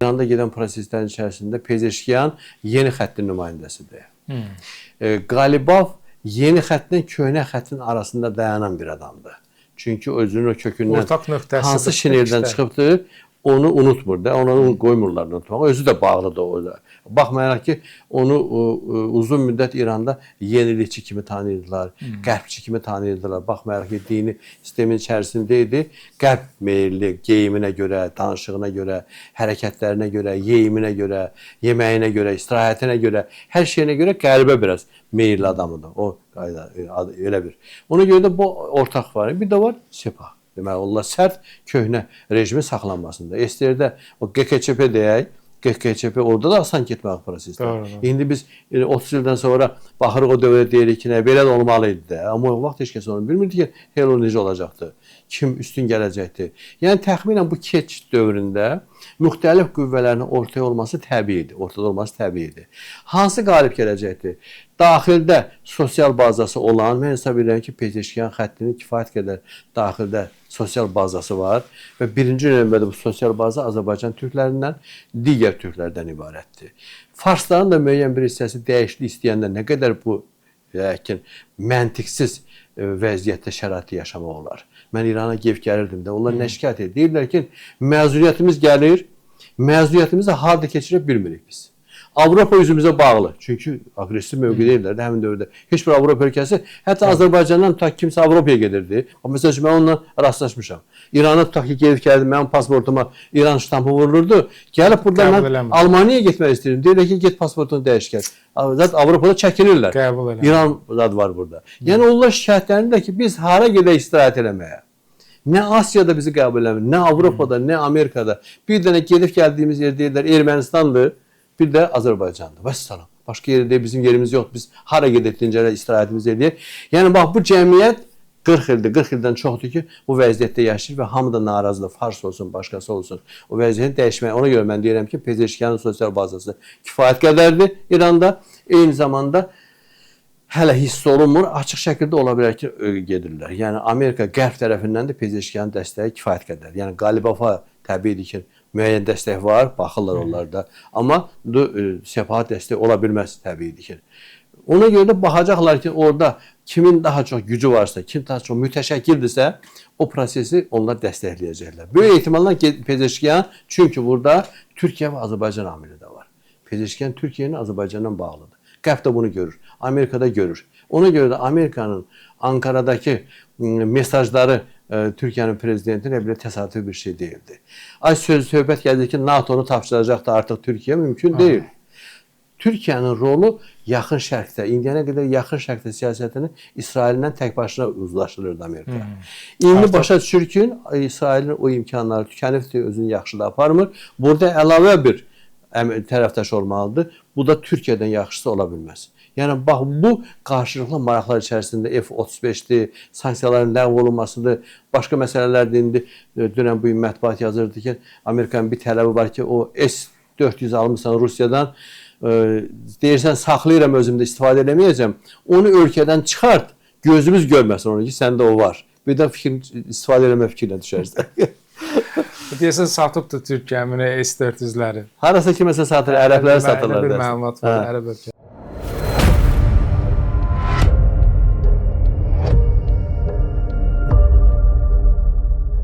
İranda gedən proseslərin içərisində Pezeşkiyan yeni xəttin nümayəndəsidir. Qalibov yeni xəttin köhnə xəttin arasında dayanan bir adamdır. Çünki özünün o kökündən Ortaq nöqtəsi hansı şineldən çıxıbdır, onu unutmur da, onu qoymurlar unutmağa. Özü də bağlıdır o da. Baxmayaraq ki, onu uzun müddət İranda yenilikçi kimi tanıyırdılar, qərbçi kimi tanıyırdılar. Baxmayaraq ki, dini sistemin içərisində idi. Qərb meyilli geyiminə görə, danışığına görə, hərəkətlərinə görə, yeyiminə görə, yeməyinə görə, istirahətinə görə, hər şeyinə görə qərbə biraz meyilli adamıdır. O qayda elə bir. Ona görə də bu ortaq var. Bir də var Sepah. Deməli, onlar sərt köhnə rejimin saxlanmasında. SDR-də o GKÇP deyək, GKÇP orada da asan getmək prosesdir. Doğru. İndi biz 30 ildən sonra baxırıq o dövrə deyirik ki, nə belə də olmalı idi də. Amma o vaxt heç kəs onu bilmirdi ki, elə o necə olacaqdı, kim üstün gələcəkdi. Yəni təxminən bu keçid dövründə müxtəlif qüvvələrin ortaya olması təbii idi, ortada olması təbii idi. Hansı qalib gələcəkdi? Daxildə sosial bazası olan, mən hesab edirəm ki, Pezeşkiyan xəttinin kifayət qədər daxildə sosial bazası var və birinci növbədə bu sosial baza Azərbaycan türklərindən, digər türklərdən ibarətdir. Farsların da müəyyən bir hissəsi dəyişiklik istəyəndə nə qədər bu lakin məntiqsiz vəziyyətdə şəraitdə yaşamaq olar. Mən İrana gedib gəlirdim də, onlar nə şikayət edir? Deyirlər ki, məzuniyyətimiz gəlir, məzuniyyətimizi harda keçirə bilmirik biz. Avropa üzümüzə bağlı. Çünki aqressiv mövqedə idilər də həmin dövrdə. Heç bir Avropa ölkəsi, hətta Azərbaycandan tutaq ki, kimsə Avropaya gedirdi. Amma məsəl üçün mən onunla rastlaşmışam. İrana tutaq ki, gedib gəldim, mənim pasportuma İran ştampı vurulurdu. Gəlib burada Qəbul mən eləmir. Almaniyaya getmək istəyirdim. Deyirlər ki, get pasportunu dəyiş gəl. Zat Avropada çəkinirlər. Qəbul eləmir. İran zad var burada. Yəni onlar şikayətlənirlər ki, biz hara gedək istirahət eləməyə? Nə Asiyada bizi qəbul eləmir, nə Avropada, nə Amerikada. Bir dənə gedib gəldiyimiz yer deyirlər Ermənistandır, bir də Azərbaycandır. Vəssalam. Başqa yerdə bizim yerimiz yoxdur. Biz hara gedib dincələ istirahətimizi eləyək. Yəni bax bu cəmiyyət 40 ildir, 40 ildən çoxdur ki, bu vəziyyətdə yaşayır və hamı da narazıdır. Fars olsun, başqası olsun. O vəziyyətin dəyişməyi. Ona görə mən deyirəm ki, Pezeşkiyanın sosial bazası kifayət qədərdir İranda. Eyni zamanda hələ hiss olunmur. Açıq şəkildə ola bilər ki, gedirlər. Yəni Amerika qərb tərəfindən də Pezeşkiyanın dəstəyi kifayət qədərdir. Yəni Qalibafa təbiidir ki, müəyyən dəstək var, baxırlar onlar da. Amma Sepaha dəstəyi ola bilməz təbiidir ki. Ona görə də baxacaqlar ki, orada kimin daha çox gücü varsa, kim daha çox mütəşəkkildirsə, o prosesi onlar dəstəkləyəcəklər. Böyük ehtimalla Pezeşkiyan, çünki burada Türkiyə və Azərbaycan amili də var. Pezeşkiyan Türkiyənin Azərbaycandan bağlıdır. Qərb də bunu görür, Amerika da görür. Ona görə də Amerikanın Ankaradakı mesajları Türkiyənin prezidentinin elə belə təsadüfi bir şey deyildi. Ay söz söhbət gəldi ki, NATO-nu tapşıracaqdı artıq Türkiyə, mümkün deyil. Türkiyənin rolu Yaxın Şərqdə, indiyənə qədər Yaxın Şərqdə siyasətini İsraillə tək başına uzlaşdırırdı Amerika. İndi Artıq başa düşür ki, İsrailin o imkanları tükənibdir, özünü yaxşı da aparmır. Burada əlavə bir tərəfdaş olmalıdır. Bu da Türkiyədən yaxşısı ola bilməz. Yəni bax bu qarşılıqlı maraqlar içərisində F-35-dir, sanksiyaların ləğv olunmasıdır, başqa məsələlərdir. İndi dünən bu gün mətbuat yazırdı ki, Amerikanın bir tələbi var ki, o S-400 almısan Rusiyadan, deyirsən saxlayıram özümdə istifadə eləməyəcəm. Onu ölkədən çıxart, gözümüz görməsin onu ki, səndə o var. Birdən fikrin istifadə eləmə fikrinə düşərsən. Deyəsən satıbdı Türkiyə həmin S-400-ləri. Harasa kiməsə satır, ərəblərə satırlar. Bir dersin. məlumat var, Hə. ərəb ölkə.